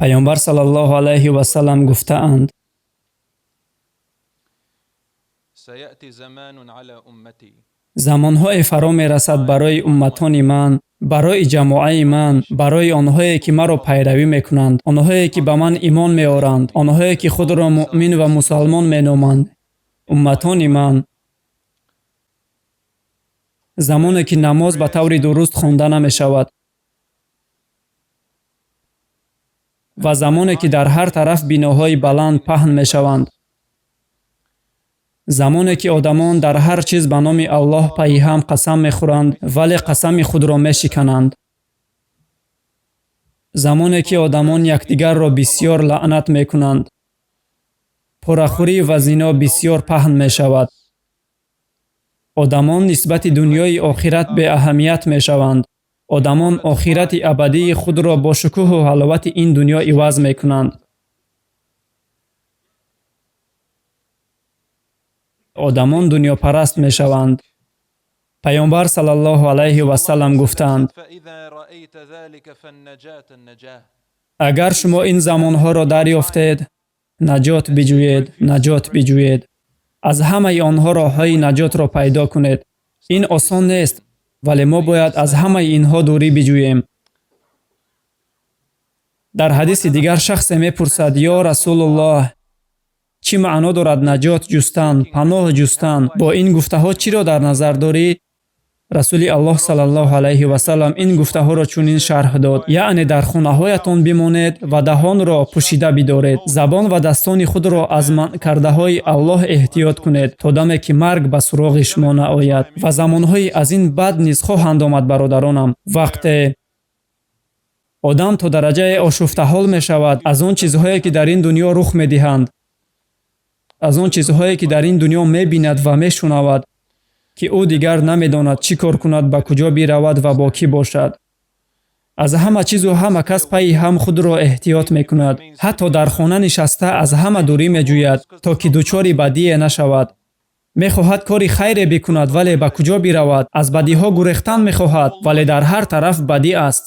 Паёмбар саллаллоҳу алайҳи васаллам гуфтаанд: замонҳое фаро мерасад барои умматони ман, барои ҷамоаи ман, барои онҳое ки маро пайравӣ мекунанд, онҳое ки ба ман имон меоранд, онҳое ки худро муъмин ва мусалмон меноманд, умматони ман. Замоне ки намоз ба таври дуруст хонда намешавад ва замоне ки дар ҳар тараф биноҳои баланд паҳн мешаванд, замоне ки одамон дар ҳар чиз ба номи Аллоҳ пайҳам қасам мехӯранд, вале қасами худро мешикананд, замоне ки одамон якдигарро бисёр лаънат мекунанд, порахӯрӣ ва зино бисёр паҳн мешавад, одамон нисбати дунёи охират беаҳамият мешаванд, одамон охирати абадии худро бо шукӯҳу ҳаловати ин дунё иваз мекунанд. Одамон дунёпараст мешаванд. Паёмбар саллаллоҳу алайҳи васаллам гуфтаанд: агар шумо ин замонҳоро дарёфтед, наҷот биҷӯед, наҷот биҷӯед. Аз ҳамаи онҳо роҳҳои наҷотро пайдо кунед. Ин осон нест, вале мо бояд аз ҳамаи инҳо дурӣ биҷӯем. Дар ҳадиси дигар шахсе мепурсад: ё Расулуллоҳ, чӣ маъно дорад наҷот ҷустан, паноҳ ҷустан? Бо ин гуфтаҳо чиро дар назар дорӣ? Расули Аллоҳ саллаллоҳу алайҳи васаллам ин гуфтаҳоро чунин шарҳ дод: яъне дар хонаҳоятон бимонед ва даҳонро пӯшида бидоред, забон ва дастони худро аз манъкардаҳои Аллоҳ эҳтиёт кунед, то даме ки марг ба суроғи шумо наояд. Ва замонҳои аз ин бад низ хоҳанд омад, бародаронам. Вақте одам то дараҷае ошуфтаҳол мешавад аз он чизҳое ки дар ин дунё рух медиҳанд, аз он чизҳое ки дар ин дунё мебинад ва мешунавад, ки ӯ дигар намедонад чӣ кор кунад, ба куҷо биравад ва бо кӣ бошад. Аз ҳама чизу ҳама кас пайи ҳам худро эҳтиёт мекунад. Ҳатто дар хона нишаста аз ҳама дурӣ меҷӯяд, то ки дучори бадие нашавад. Мехоҳад кори хайре бикунад, вале ба куҷо биравад? Аз бадиҳо гурехтан мехоҳад, вале дар ҳар тараф бадӣ аст.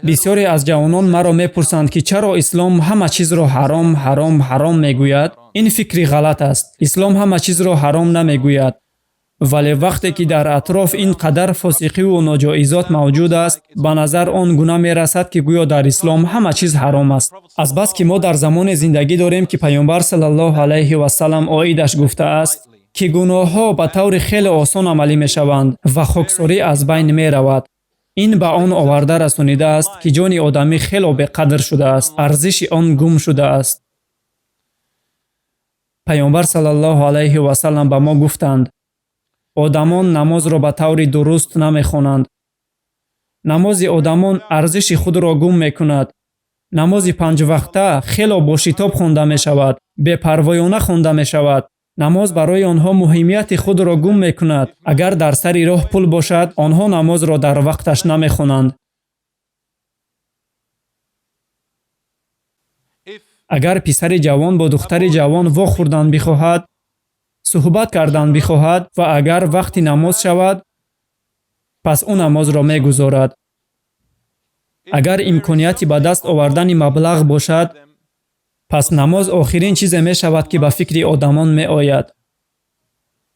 Бисёре аз ҷавонон маро мепурсанд, ки чаро ислом ҳама чизро ҳаром, ҳаром, ҳаром мегӯяд? Ин фикри ғалат аст. Ислом ҳама чизро ҳаром намегӯяд. Вале вақте ки дар атроф ин қадар фосиқиву ноҷоизот мавҷуд аст, ба назар он гуна мерасад, ки гӯё дар ислом ҳама чиз ҳаром аст. Азбаски мо дар замоне зиндагӣ дорем, ки Паёмбар саллаллоҳу алайҳи васаллам оидаш гуфтааст, ки гуноҳҳо ба таври хеле осон амалӣ мешаванд ва хоксорӣ аз байн меравад. Ин ба он оварда расонидааст, ки ҷони одамӣ хело беқадр шудааст, арзиши он гум шудааст. Паёмбар саллаллоҳу алайҳи васаллам ба мо гуфтанд: одамон намозро ба таври дуруст намехонанд. Намози одамон арзиши худро гум мекунад. Намози панҷвақта хело бо шитоб хонда мешавад, бепарвоёна хонда мешавад. Намоз барои онҳо муҳимияти худро гум мекунад. Агар дар сари роҳ пул бошад, онҳо намозро дар вақташ намехонанд. Агар писари ҷавон бо духтари ҷавон вохӯрдан бихоҳад, суҳбат кардан бихоҳад ва агар вақти намоз шавад, пас ӯ намозро мегузорад. Агар имконияти ба даст овардани маблағ бошад, пас намоз охирин чизе мешавад, ки ба фикри одамон меояд.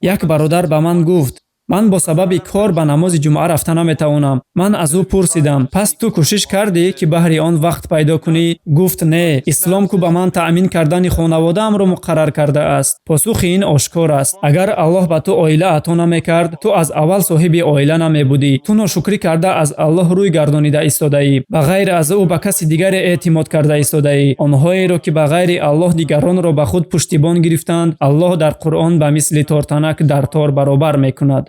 Як бародар ба ман гуфт: ман бо сабаби кор ба намози ҷумъа рафта наметавонам. Ман аз ӯ пурсидам: пас ту кӯшиш кардӣ, ки баҳри он вақт пайдо кунӣ? Гуфт: не, ислом ку ба ман таъмин кардани хонаводаамро муқаррар кардааст. Посухи ин ошкор аст. Агар Аллоҳ ба ту оила ато намекард, ту аз аввал соҳиби оила намебудӣ. Ту ношукрӣ карда аз Аллоҳ рӯй гардонида истодаӣ. Ба ғайр аз ӯ ба каси дигаре эътимод карда истодаӣ. Онҳоеро, ки ба ғайри Аллоҳ дигаронро ба худ пуштибон гирифтанд, Аллоҳ дар Қуръон ба мисли тортанак дар тор баробар мекунад.